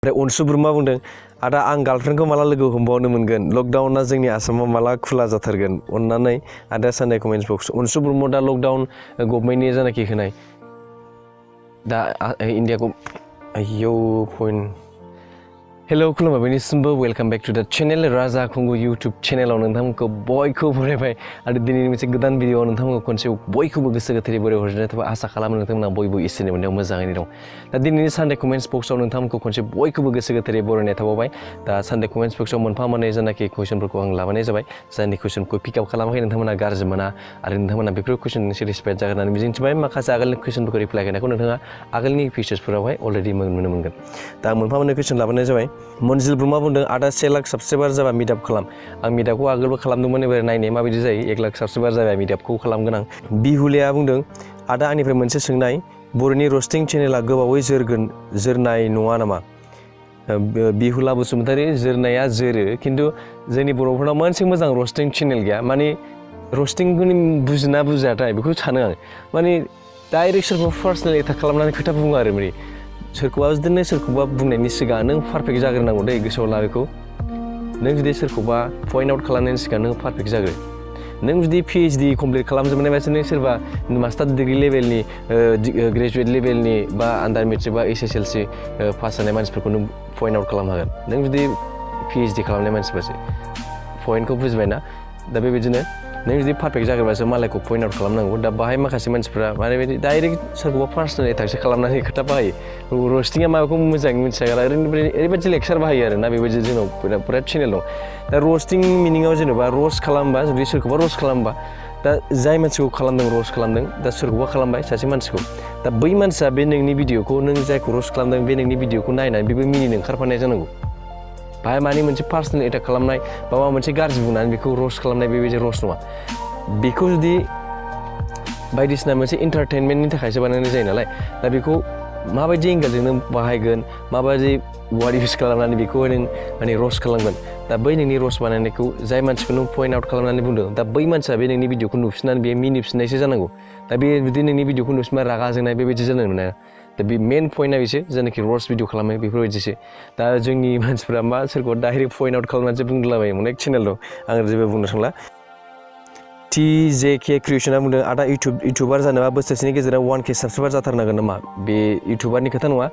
अनसु ब्रह्मा बुंदों आदा आं गार्लफ्रेन्डखौ माला लोगो हमबावनो मोनगोन लकडाउना जोंनि आसामाव माला खुला जाथारगोन अन्नानै आदा साननाय कमेन्ट्स बक्स अनसु ब्रह्म दा लकडाउन गभर्नमेन्टनि जानाखि होनाय दा इन्डियाखौ आयौ पइन्ट हेलो खुलुमबाय बयनिसिमबो वेलकाम बेक टु द चेनेल राजा खुंगुर यूट्यूब चेनेलाव नोंथांमोनखौ बयखौबो बरायबाय आरो दिनैनि मोनसे गोदान भिडिअ नोंथांमोनखौ खनसे बयखौबो गोसो गोथारै बराय हरनाय थाबाय आसा खालामो नोंथांमोना बयबो इसोरनि अननायाव मोजाङैनो दं दा दिनैनि सानडे कमेन्ट्स बक्सआव नोंथांमोनखौ खनसे बयखौबो गोसो गोथारै बरायनाय थाबावबाय दा सानडे कमेन्ट्स बक्सआव मोनफा मोननै जानाखि कुइसनफोरखौ आं लाबोनाय जाबाय जायनि कुइसनखौ पिकआप खालामाखै नोंथांमोना गाज्रि मोना आरो नोंथांमोना बेफोर कुइसननि सेटिसफाइड जागोन होननानै मिजिंथिबाय माखासे आगोलनि कुइसनफोरखौ रिप्लाइ होनायखौ नोंथाङा आगोलनि फिचार्सफोरावहाय अलरेडि नुनो मोनगोन दा मोनफा मोननै कुइसन लाबोनाय जाबाय मनजिल ब्रह्मा बुंदों आदा 1 लाख साबस्क्राइबार जाबा मिटआप खालाम आं मिटआपखौ आगोलबो खालामदोंमोन एबार नायनाय माबायदि जायो 1 लाख साबस्क्राइबार जाबा मिटआपखौ खालामगोन आं बिहुलिया बुंदों आदा आंनिफ्राय मोनसे सोंनाय बर'नि रस्टिं चेनेला गोबावै जोरनाय नङा नामा बिहुला बसुमतारी जोरनाया जोरो खिन्थु जोंनि बर'फोरनाव मोनसे मोजां रस्टिं चेनेल गैया माने रस्टिंखौनि बुजिना बुजियाथाय बेखौ सानो आं माने डाइरेक्ट सोरखौ पार्सनेल एटाक खालामनानै खोथा बुङो आरो माने सोरखौबा बिदिनो सोरखौबा बुंनायनि सिगां नों पारफेक्ट जाग्रोनांगौ दै गोसोआव ला बेखौ नों जुदि सोरखौबा पइन्ट आउट खालामनायनि सिगां नों पारफेक्ट जाग्रो नों जुदि PhD कमप्लिट खालामजोबनाय बायदि नों सोरबा मास्टार डिग्री लेभेलनि ग्रेजुवेट लेभेलनि बा आन्डार मेट्रिक बा SSLC पास जानाय मानसिफोरखौ नों पइन्ट आउट खालामनो हागोन नों जुदि PhD खालामनाय मानसिबासो पइन्टखौ बुजिबायना दा बेबायदिनो नों जुदि पारफेक्ट जाग्रोबासो मालायखौ पइन्ट आउट खालामनांगौ दा बाहाय माखासे मानसिफ्रा माने बेबायदि डाइरेक्ट सोरखौबा पार्सनेल एटाकसो खालामनानै खोथा बाहायो रस्टिंआ माबाखौ मोजाङै मिथिया ओरैबायदि लेक्सार बाहायो आरो ना बेबायदि जोंनाव बिराद चेनेल दं दा रस्टिं मिनिङाव जेनेबा रस्ट खालामबा जुदि सोरखौबा रस्ट खालामबा दा जाय मानसिखौ खालामदों रस्ट खालामदों दा सोरखौबा खालामबाय सासे मानसिखौ दा बै मानसिया बे नोंनि भिडिअखौ नों जायखौ रस्ट खालामदों बे नोंनि भिडिअखौ नायनानै बेबो मिनिनो ओंखारफानाय जानांगौ बाहाय माने मोनसे पार्सनेल एटाक खालामनाय बा माबा मोनसे गाज्रि बुंनानै बेखौ रस्ट खालामनाय बेबायदि रस्ट नङा बेखौ जुदि बायदिसिना मोनसे एन्टारटेनमेन्टनि थाखायसो बानायनाय जायो नालाय दा बेखौ माबायदि एंगेलजों नों बाहायगोन माबायदि वार्ड इउज खालामनानै बेखौ नों माने रस्ट खालामगोन दा बै नोंनि रस्ट बानायनायखौ जाय मानसिखौ नों पइन्ट आउट खालामनानै बुंदों दा बै मानसिया बे नोंनि भिडिअखौ नुफिननानै बे मिनिफिननायसो जानांगौ दा बे जुदि नोंनि भिडिअखौ नुफिनबा रागा जोंनाय बेबायदि जानो मोना दा बे मेन पइन्टआ बेसो जायनाखि रस्ट भिडिअ खालामो बेफोरबायदिसो दा जोंनि मानसिफ्रा मा सोरखौ डाइरेक्ट पइन्ट आउट खालामनानैसो बुंलाबायो अनेक चेनेल दं आं जेबो बुंनो थांला TJK क्रिएशना बुंदों आदा इउटुबार जानोबा बोसोरसेनि गेजेराव 1K साबस्क्राइबार जाथारनांगोन नामा बे इउटुबारनि खोथा नङा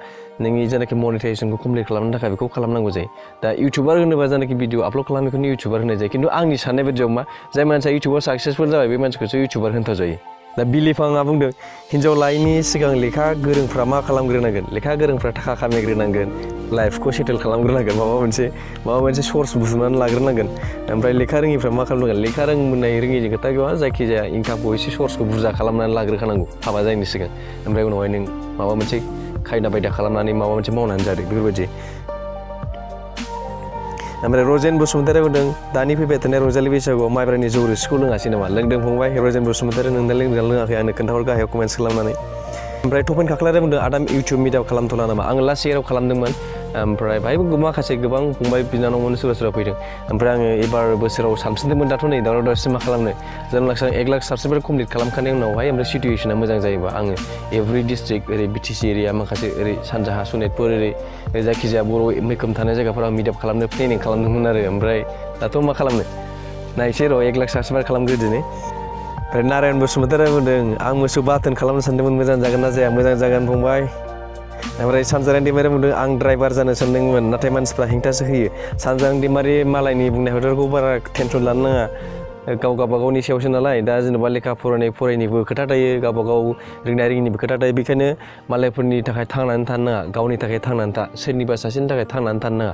नोंनि जायनाखि मनिटाइजेसनखौ कमप्लिट खालामनो थाखाय बेखौ खालामनांगौ जायो दा इउटुबार होनोबा जायनाखि भिडिअ आपल'ड खालामो बेखौनो इउटुबार होनाय जायो खिन्थु आंनि साननाय बायदियाव मा जाय मानसिया इउटुबाव साक्सेसफुल जाबाय बे मानसिखौसो इउटुबार होनथाव जायो दा बिलिफाङा बुंदों हिन्जाव लायैनि सिगां लेखा गोरोंफ्रा मा खालामग्रोनांगोन लेखा गोरोंफ्रा थाखा खामायग्रोनांगोन लाइफखौ सेटेल खालामग्रोनांगोन माबा मोनसे सर्स बुथुमनानै लाग्रोनांगोन ओमफ्राय लेखा रोङिफ्रा मा खालामनांगोन लेखा रोंनाय रोङिनि खोथा गैया जायखिजाया इनकामखौ एसे सर्सखौ बुरजा खालामनानै लाग्रोखानांगौ हाबा जायैनि सिगां ओमफ्राय उनावहाय नों माबा मोनसे खायदा बायदा खालामनानै माबा मोनसे मावनानै जादो बेफोरबायदि ओमफ्राय रजेन बसुमतारी बुंदों दानि फैबाय थानाय रंजालि बैसागुआव माइब्रानि जौ रोसिखौ लोङासै नामा लोंदों फंबाय रजेन बसुमतारी नोंना लोंदों लोङाखै आंनो खोन्थाहर गाहायाव कमेन्ट्स खालामनानै ओमफ्राय टपेन खाख्लाया बुंदों आदा इउटुब मिटआप खालामथ'ला नामा आं लास्ट इयाराव खालामदोंमोन ओमफ्राय बाहायबो माखासे गोबां फंबाय बिनानावमोन सोरबा फैदों ओमफ्राय आङो एबार बोसोराव सानफिनदोंमोन दाथ' नै दावराव मा खालामनो जों 1 लाख साबस्क्राइबार कमप्लिट खालामखांनायनि उनावहाय ओमफ्राय सिटुवेसना मोजां जायोबा आङो एभ्रि डिस्ट्रिक्ट ओरै BTC एरिया माखासे ओरै सानजाहा सनितपुर ओरै जायखिजाया बर' मैखोम थानाय जायगाफोराव मिटआप खालामनो प्लेनिं खालामदोंमोन आरो ओमफ्राय दाथ' मा खालामनो नायसै र' 1 लाख साबस्क्राइबार खालामग्रोदिनि ओमफ्राय नारायण बसुमतारी बुंदों आं मोसौ बाथोन खालामनो सानदोंमोन मोजां जागोन ना जाया मोजां जागोन फंबाय ओमफ्राय सानजारां दैमारि बुंदों आं ड्राइभार जानो सानदोंमोन नाथाय मानसिफ्रा हेंथासो होयो सानजारां दैमारि मालायनि बुंनाय खोथाखौ बारा टेनसन लानो नाङा गावबागावनि सायावसो नालाय दा जेनेबा लेखा फरायनायनिबो खोथा थायो गावबागाव रोंनाय रोङिनिबो खोथा थायो बेखायनो मालायफोरनि थाखाय थांनानै थानो नाङा गावनि थाखाय थांनानै था सोरनिबा सासेनि थाखाय थांनानै थानो नाङा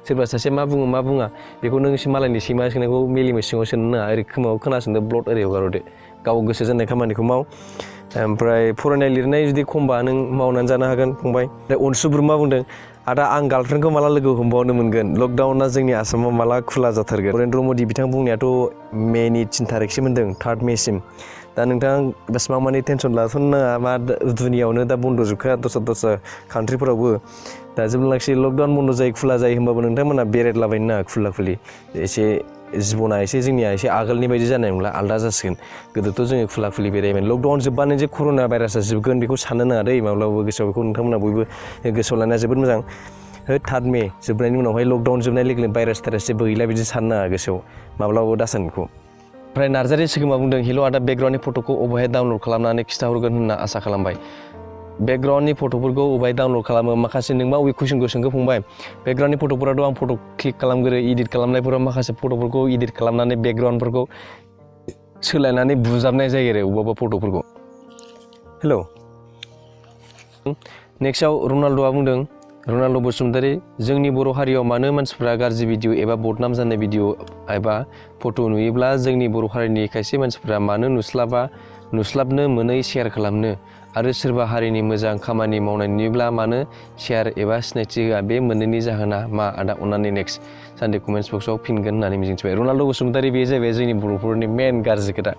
सोरबा सासे मा बुङो मा बुङा बेखौ नों मालायनि सैमा सोंनायखौ मेलेमनि सिङाव सोनो नाङा ओरै खोमायाव खोनासंदो ब्लड ओरै हगारहरदो गाव गोसो जानाय खामानिखौ माव ओमफ्राय फरायनाय लिरनाय जुदि खमबा नों मावनानै जानो हागोन फंबाय अनसु ब्रह्मा बुंदों आदा आं गार्लफ्रेन्डखौ माला लोगो हमबावनो मोनगोन लकडाउना जोंनि आसामाव माला खुला जाथारगोन नरेन्द्र मदि बिथां बुंनायाथ' मेनि 3 थारिखसो मोनदों 3 मेसिम दा नोंथां बेसेबां माने टेनसन लाथ'नो नाङा मा दुनियावनो दा बन्द' जोबखा दस्रा कान्ट्रिफोरावबो दा जेब्लानाखि लकडाउन बन्द' जायो खुला जायो होमबाबो नोंथांमोना बेरायलाबायनो नाङा खुला एसे जिबना एसे जोंनिया एसे आगोलनि बायदि जानाय नंला आलदा जासिगोन गोदोथ' जोङो खुला बेरायोमोन लकडाउन जोबबानो जे कर'ना भाइरासआ जोबगोन बेखौ साननो नाङा दै माब्लाबाबो गोसोआव बेखौ नोंथांमोना बयबो गोसोआव लानाया जोबोद मोजां 3 मे जोबनायनि उनावहाय लकडाउन जोबनाय लोगो लोगो भाइरास थाइरास जेबो गैला बिदि साननो नाङा गोसोआव माब्लाबाबो दासान बेखौ ओमफ्राय नार्जारि सिगोमा बुंदों हेल' आदा बेकग्राउन्डनि फट'खौ अबेहाय डाउनलड खालामनानै खिथाहरगोन होनना आसा खालामबाय बेकग्राउन्डनि फट'फोरखौ अबेहाय डाउनलड खालामो माखासे नों मा कुइसनखौ सोंखो फंबाय बेकग्राउन्डनि फट'फोराथ' आं फट' क्लिक खालामग्रो इडिट खालामनायफोराव माखासे फट'फोरखौ इडिट खालामनानै बेकग्राउन्डफोरखौ सोलायनानै बुजाबनाय जायो आरो अबेबा फट'फोरखौ हेल' नेक्स्टआव रनाल्ड'आ बुंदों रनाल्ड' बसुमतारी जोंनि बर' हारियाव मानो मानसिफ्रा गाज्रि भिडिअ एबा बदनाम जानाय भिडिअ एबा फट' नुयोब्ला जोंनि बर' हारिनि खायसे मानसिफ्रा मानो नुस्लाबनो मोनै शेयार खालामनो आरो सोरबा हारिनि मोजां खामानि मावनाय नुयोब्ला मानो शेयार एबा सिनायथि होआ बे मोननैनि जाहोना मा आदा अननानै नेक्स्ट सानडे कमेन्ट्स बक्सआव फिनगोन होननानै मिजिंथिबाय रनाल्ड' बसुमतारी बे जाहैबाय जोंनि बर'फोरनि मेन गाज्रि खोथा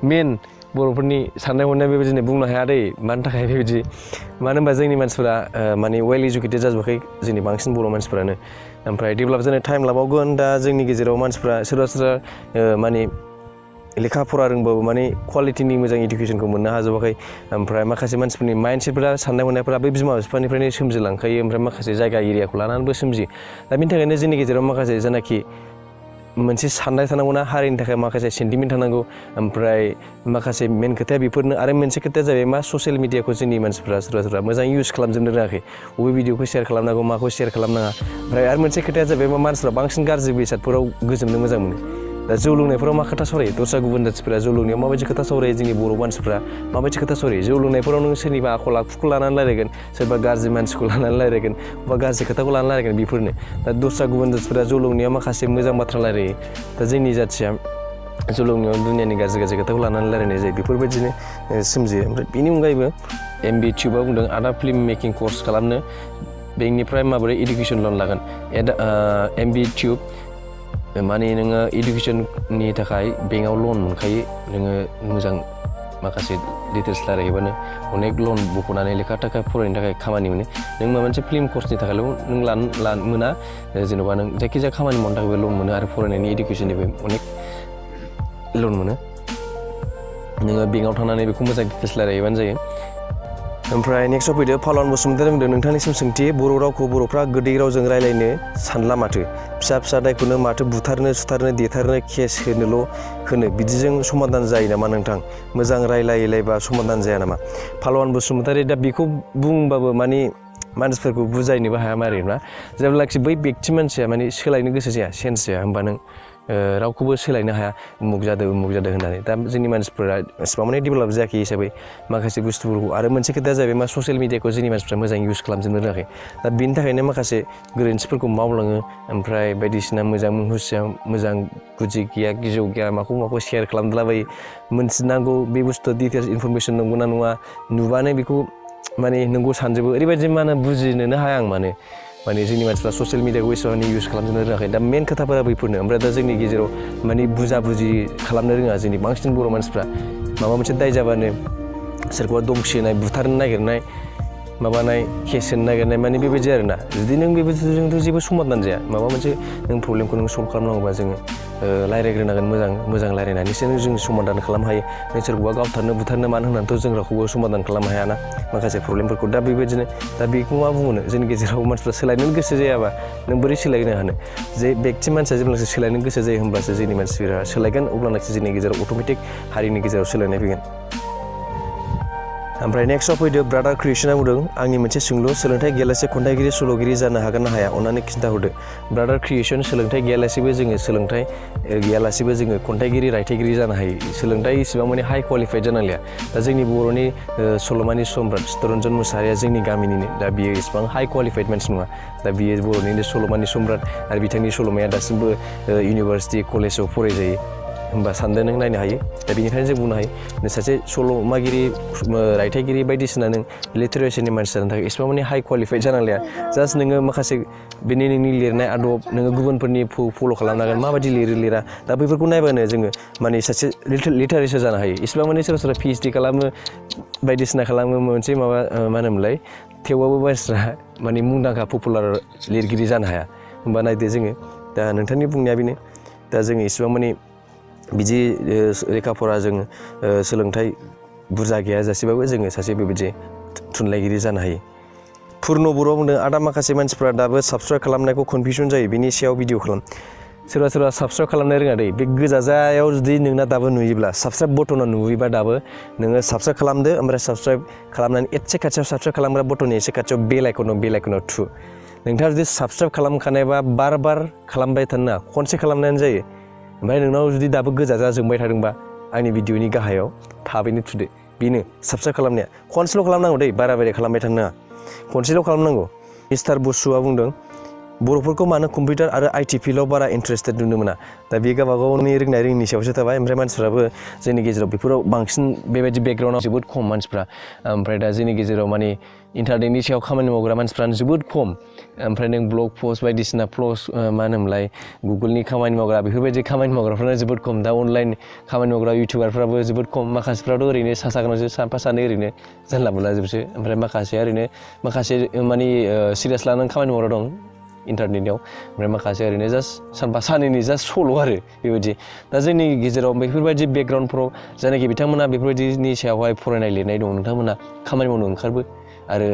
मेन बर'फोरनि साननाय हनाया बेबायदिनो बुंनो हाया दै मानि थाखाय बेबायदि मानो होनबा जोंनि मानसिफोरा माने वेल इडुकेटेड जाजोबाखै जोंनि बांसिन बर' मानसिफोरानो ओमफ्राय डेभेलप जानो टाइम लाबावगोन दा जोंनि गेजेराव मानसिफ्रा सोरबा माने लेखा फरा रोंबाबो माने क्वालिटिनि मोजां इडुकेसनखौ मोननो हाजोबाखै ओमफ्राय माखासे मानसिफोरनि माइन्डसेटफोरा साननाय हनायफोरा बै बिमा बिफानिफ्रायनो सोमजिलांखायो ओमफ्राय माखासे जायगा एरियाखौ लानानैबो सोमजियो दा बेनि थाखायनो जोंनि गेजेराव माखासे जेनाखि मोनसे साननाय थानांगौना हारिनि थाखाय माखासे सेन्टिमेन्ट थानांगौ ओमफ्राय माखासे मेन खोथाया बेफोरनो आरो मोनसे खोथाया जाबाय मा ससियेल मिडियाखौ जोंनि मानसिफ्रा सोरबा मोजां इउज खालामजोबनो रोङाखै बबे भिडिअखौ शेयार खालामनांगौ माखौ शेयार खालामनाङा ओमफ्राय आरो मोनसे खोथाया जाबाय मा मानसिफ्रा बांसिन गाज्रि बेसादफोराव गोजोमनो मोजां मोनो दा जौ लोंनायफोराव मा खोथा सावरायो दस्रा गुबुन जाथिफोरा जौ लोंनायाव माबायदि खोथा सावरायो जोंनि बर' मानसिफ्रा माबायदि खोथा सावरायो जौ लोंनायफोराव नों सोरनिबा आखल आखुखौ लानानै रायलायगोन सोरबा गाज्रि मानसिखौ लानानै रायलायगोन बा गाज्रि खोथाखौ लानानै रायलायगोन बेफोरनो दा दस्रा गुबुन जाथिफोरा जौ लोंनायाव माखासे मोजां बाथ्रा रायलायो दा जोंनि जाथिया जौ लोंनायाव दुनियानि गाज्रि खोथाखौ लानानै रायलायनाय जायो बेफोरबायदिनो सोमजियो ओमफ्राय बेनि अनगायैबो MB टिउबआ बुंदों आदा फिल्म मेकिं कर्स खालामनो बेंकनिफ्राय माबोरै इडुकेसन लन लागोन MB टिउब माने नोङो इडुकेसननि थाखाय बेंकआव लन मोनखायो नोङो मोजां माखासे डिटेल्स रायलायहैबानो अनेक लन बख'नानै लेखा थाखा फरायनो थाखाय खामानि मोनो नों माबा मोनसे फिल्म कर्सनि थाखायल' नों लानो मोना जेन'बा नों जायखिजाया खामानि मावनो थाखायबो लन मोनो आरो फरायनायनि इडुकेसननिबो अनेक लन मोनो नोङो बेंकआव थांनानै बेखौ मोजां डिटेल्स रायलायहैबानो जायो ओमफ्राय नेक्स्टआव फैदो पालन बसुमतारी बुंदों नोंथांनिसिम सोंथि बर' रावखौ बर'फ्रा गोदै रावजों रायलायनो सानला माथो फिसा दायखौनो माथो बुथारनो सुथारनो देथारनो केस होनो बिदिजों समाधान जायो नामा नोंथां मोजां रायलायलायबा समाधान जाया नामा पालन बसुमतारी दा बेखौ बुंबाबो माने मानसिफोरखौ बुजायनोबो हाया मारैना जेब्लाखि बै व्यक्ति मानसिया माने सोलायनो गोसो जाया सेन्स जाया होमबा नों रावखौबो सोलायनो हाया उमुक जादों होननानै दा जोंनि मानसिफोरा एसेबां माने डेभेलप जायाखै हिसाबै माखासे बुस्थुफोरखौ आरो मोनसे खोथाया जाहैबाय मा ससियेल मिडियाखौ जोंनि मानसिफ्रा मोजां इउज खालामजोबनो रोङाखै दा बेनि थाखायनो माखासे गोरोन्थिफोरखौ मावलाङो ओमफ्राय बायदिसिना मोजां मुहुसिया मोजां गुदि गैया गिजौ गैया माखौ शेयार खालामलाबायो मोनथिनांगौ बे बुस्थुआ डिटेल्स इनफरमेसन नंगौना नङा नुबानो बेखौ माने नोंगौ सानजोबो ओरैबायदि माने बुजिनोनो हाया आं माने जोंनि मानसिफ्रा ससियेल मिडियाखौ एसेबां इउज खालामजोबनो रोङाखै दा मेन खोथाफोरा बैफोरनो ओमफ्राय दा जोंनि गेजेराव माने बुजि खालामनो रोङा जोंनि बांसिन बर' मानसिफ्रा माबा मोनसे दाय जाबानो सोरखौबा दमखिनाय बुथारनो नागिरनाय माबानाय केस होनो नागिरनाय माने बेबायदि आरोना जुदि नों बेबायदिजोंथ' जेबो समाधान जाया माबा मोनसे नों प्रब्लेमखौ नों सल्भ खालामनांगौबा जोङो रायज्लायग्रोनांगोन मोजां रायज्लायनानैसो जों समाधान खालामनो हायो नों सोरखौबा गावथारनो बुथारनो मानो होननानैथ' जों रावखौबो समाधान खालामनो हायाना माखासे प्रब्लेमफोरखौ दा बेबायदिनो दा बेखौ मा बुंनो जोंनि गेजेराव मानसिफ्रा सोलायनो गोसो जायाबा नों बोरै सोलायनो हानो जे व्यक्ति मानसिया जेब्लासो सोलायनो गोसो जायो होमब्लासो जोंनि मानसिफोरा सोलायगोन अब्लानासो जोंनि गेजेराव अट'मेटिक हारिनि गेजेराव सोलायनाय फैगोन ओमफ्राय नेक्स्टआव फैदो ब्रादार क्रिएसना बुंदों आंनि मोनसे सोंलु सोलोंथाइ गैयालासे खन्थाइगिरि सल'गिरि जानो हागोन ना हाया अन्नानै खिन्थाहरदो ब्रादार क्रिएसन सोलोंथाइ गैयालासेबो जोङो खन्थाइगिरि रायथाइगिरि जानो हायो सोलोंथाइ इसिबां माने हाइ क्वालिफाइड जानांलिया दा जोंनि बर'नि सल'मानि सम्राट चित्तरन्जन मुसाहारिया जोंनि गामिनिनो दा बियो इसिबां हाइ क्वालिफाइड मानसि नङा दा बियो बर'निनो सल'मानि सम्राट आरो बिथांनि सल'माया दासिमबो इउनिभार्सिटि कलेजाव फरायजायो होमबा सानदो नों नायनो हायो दा बेनिखायनो जों बुंनो हायो नों सासे सल'मागिरि रायथाइगिरि बायदिसिना नों लिटारेचारनि मानसि जानो थाखाय एसेबां माने हाइ क्वालिफाइड जानांलिया जास्ट नोङो माखासे बेनि नोंनि लिरनाय आदब नोङो गुबुनफोरनि फल' खालामनो हागोन माबायदि लिरा दा बेफोरखौ नायबानो जोङो माने सासे लिटारेचार जानो हायो एसेबां माने सोरबा PhD खालामो बायदिसिना खालामो मोनसे माबा मा होनोमोनलाय थेवबाबो मानसिफ्रा माने मुंदांखा पपुलार लिरगिरि जानो हाया होमबा नायदो जोङो दा नोंथांनि बुंनाया बेनो दा जोङो एसेबां माने बिदि लेखा फरा जों सोलोंथाइ बुरजा गैयाजासेबाबो जोङो सासे बेबायदि थुनलाइगिरि जानो हायो फुर्न बर'आ बुंदों आदा माखासे मानसिफ्रा दाबो साबस्क्राइब खालामनायखौ कनफिउजन जायो बिनि सायाव भिडिअ खालाम सोरबा सोरबा साबस्क्राइब खालामनो रोङा दै बे गोजाजायाव जुदि नोंना दाबो नुयोब्ला साबस्क्राइब बटना नुयोबा दाबो नोङो साबस्क्राइब खालामदो ओमफ्राय साबस्क्राइब खालामनानै एसे खाथियाव साबस्क्राइब खालामग्रा बटननि एसे खाथियाव बेल आइकनाव थु नोंथाङा जुदि साबस्क्राइब खालामखानायबा बार खालामबाय थानो नाङा खनसे खालामनायानो जायो ओमफ्राय नोंनाव जुदि दाबो गोजाजा जोंबाय थादोंबा आंनि भिडिअनि गाहायाव थाबैनो थुदो बेनो साबस्क्राइब खालामनाया खनसेल' खालामनांगौ दै बारा खालामबाय थानो नाङा खनसेल' खालामनांगौ मिस्टार बसुआ बुंदों बर'फोरखौ मानो कम्पिउटार आरो आइटि फिल्डआव बारा इन्टारेस्टेड नुनो मोना दा बे गावबागावनि रोंनाय रोङिनि सायावसो थाबाय ओमफ्राय मानसिफ्राबो जोंनि गेजेराव बेफोराव बांसिन बेबायदि बेकग्राउन्डआव जोबोद खम मानसिफ्रा ओमफ्राय दा जोंनि गेजेराव माने इन्टारनेटनि सायाव खामानि मावग्रा मानसिफ्रानो जोबोद खम ओमफ्राय नों ब्लग पस्ट बायदिसिना मा होनोमोनलाय गुगोलनि खामानि मावग्रा बेफोरबायदि खामानि मावग्राफ्रानो जोबोद खम दा अनलाइन खामानि मावग्रा इउटिउबारफ्राबो जोबोद खम माखासेफ्राथ' ओरैनो सा साग्रांसो साफा सानै ओरैनो जानला मोनला जोबसो ओमफ्राय माखासेया ओरैनो माखासे माने सिरियास लानानै खामानि मावग्रा दं इन्टारनेटआव ओमफ्राय माखासे ओरैनो जास्ट सानफा सानैनि जास्ट सल' आरो बेबायदि दा जोंनि गेजेराव बेफोरबायदि बेकग्राउन्डफ्राव जायनाखि बिथांमोना बेफोरबायदिनि सायावहाय फरायनाय लिरनाय दं नोंथांमोना खामानि मावनो ओंखारबो आरो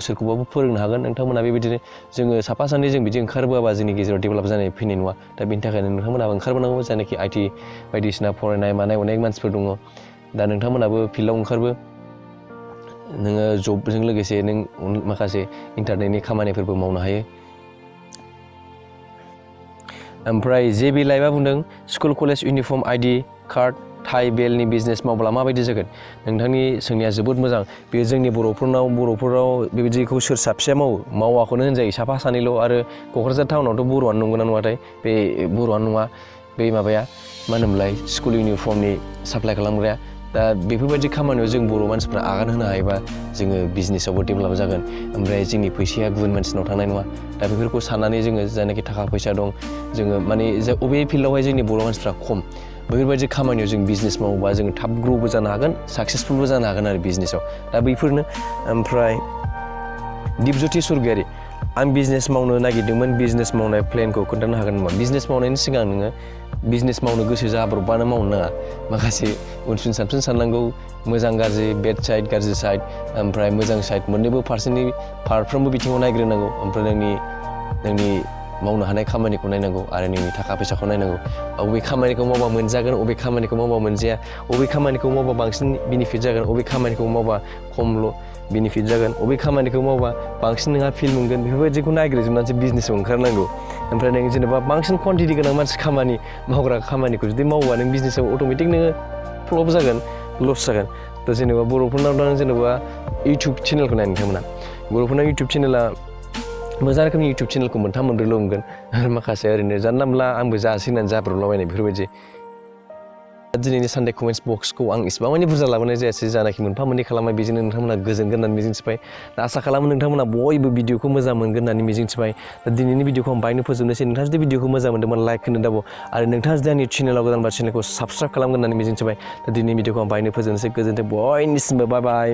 सोरखौबाबो फोरोंनो हागोन नोंथांमोना बेबायदिनो जोङो साफा सानै जों बिदि ओंखारबोआबा जोंनि गेजेराव डेभेलप जानाय फैनाय नङा दा बेनि थाखायनो नोंथांमोनाबो ओंखारबोनांगौ जायनाखि आइटि बायदिसिना फरायनाय मानाय अनेक मानसिफोर दङ दा नोंथांमोनाबो फिल्डआव ओंखारबो नोङो जबजों लोगोसे नों माखासे इन्टारनेटनि खामानिफोरबो मावनो हायो ओमफ्राय जेबि लाइफआ बुंदों school college uniform ID card tie बेलनि बिजनेस मावब्ला माबायदि जागोन नोंथांनि सोंनाया जोबोद मोजां बेयो जोंनि बर'फोराव बेबायदिखौ सोर साबसेया मावाखौनो होनजायो साफा सानैल' आरो क'क्राझार टाउनावथ' बर'आनो नंगौना नङाथाय बे बर'आनो नङा बे माबाया मा होनोमोनलाय स्कुल इउनिफर्मनि साप्लाइ खालामग्राया दा बेफोरबायदि खामानियाव जों बर' मानसिफ्रा आगान होनो हायोबा जोङो बिजनेसावबो डेभेलप जागोन ओमफ्राय जोंनि फैसाया गुबुन मानसिनाव थांनाय नङा दा बेफोरखौ साननानै जोङो जायनाखि थाखा फैसा दं जोङो माने अबे फिल्डआवहाय जोंनि बर' मानसिफ्रा खम बेफोरबायदि खामानियाव जों बिजनेस मावोबा जों थाब ग्र'बो जानो हागोन साक्सेसफुलबो जानो हागोन आरो बिजनेसाव दा बैफोरनो ओमफ्राय दिपज्योति स्वर्गियारि आं बिजनेस मावनो नागिरदोंमोन बिजनेस मावनाय प्लेनखौ खोन्थानो हागोन नामा बिजनेस मावनायनि सिगां नोङो बिजनेस मावनो गोसो जाब्रबबानो मावनो नाङा माखासे उनफिन सानफिन साननांगौ मोजां गाज्रि बेड साइड गाज्रि साइड ओमफ्राय मोजां साइड मोननैबो फारफ्रोमबो बिथिङाव नायग्रोनांगौ ओमफ्राय नोंनि मावनो हानाय खामानिखौ नायनांगौ आरो नोंनि थाखा फैसाखौ नायनांगौ अबे खामानिखौ मावबा मोनजागोन अबे खामानिखौ मावबा मोनजाया अबे खामानिखौ मावबा बांसिन बेनिफिट जागोन अबे खामानिखौ मावबा खमल' बेनिफिट जागोन अबे खामानिखौ मावबा बांसिन नोंहा फिल मोनगोन बेफोरबायदिखौ नायग्रोजोबनानैसो बिजनेसाव ओंखारनांगौ ओमफ्राय नों जेनेबा बांसिन कुवान्टिटि गोनां मानसि खामानि मावग्रा खामानिखौ जुदि मावोबा नों बिजनेसाव अट'मेटिक नोङो फ्लप जागोन लस जागोन थ' जेनेबा बर'फोरनाव दा जेनेबा इउटुब चेनेलखौ नाय नोंथांमोना बर'फोरना इउटुब चेनेला मोजां रोखोमनि इउटुब चेनेलखौ मोनथाम मोनब्रैल' मोनगोन आरो माखासे ओरैनो जानला मोनला आंबो जासै होननानै जाब्रबलाबायनाय बेफोरबायदि दिनैनि सानडे कमेन्ट्स बक्सखौ आं इसिबां मानि बुरजा लाबोनाय जायासै जानाखि मोनफा मोननै खालामबाय बेजोंनो नोंथांमोना गोजोनगोन होननानै मिजिंथिबाय दा आसा खालामो नोंथांमोना बयबो भिडिअखौ मोजां मोनगोन होननानै मिजिंथिबाय दा दिनैनि भिडिअखौ आं बाहायनो फोजोबनोसै नोंथाङा जुदि भिडिअखौ मोजां मोनदोंबा लाइक होनो दाबाव आरो नोंथाङा जुदि आंनि चेनेलाव गोदानबा चेनेलखौ साबस्क्राइब खालामगोन होननानै मिजिंथिबाय दा दिनैनि भिडिअखौ आं बाहायनो फोजोबनोसै गोजोन्थों बयनिसिमबो बाय बाय